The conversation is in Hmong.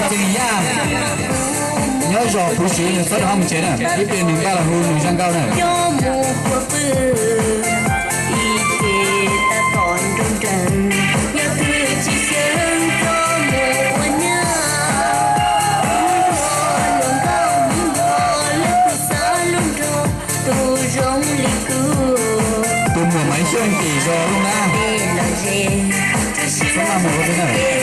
Tseem Yaj, nyob zos Phuv Siv, nws txhob rov qab mus tsev na, ib pliag nws npaj los hu nws zaj nkauj na. Coj mus ua pw, ib ce tab tom nrog nrees, yog twg tsis xyeej coj mus ua nyab. Ua hluas nkauj mus nrog lawv pw xav lub nroog, tus zoo li kuv, tus muam Maiv Xyooj tim zos Looj Nab, los ze, tsis xav mus ua pw na.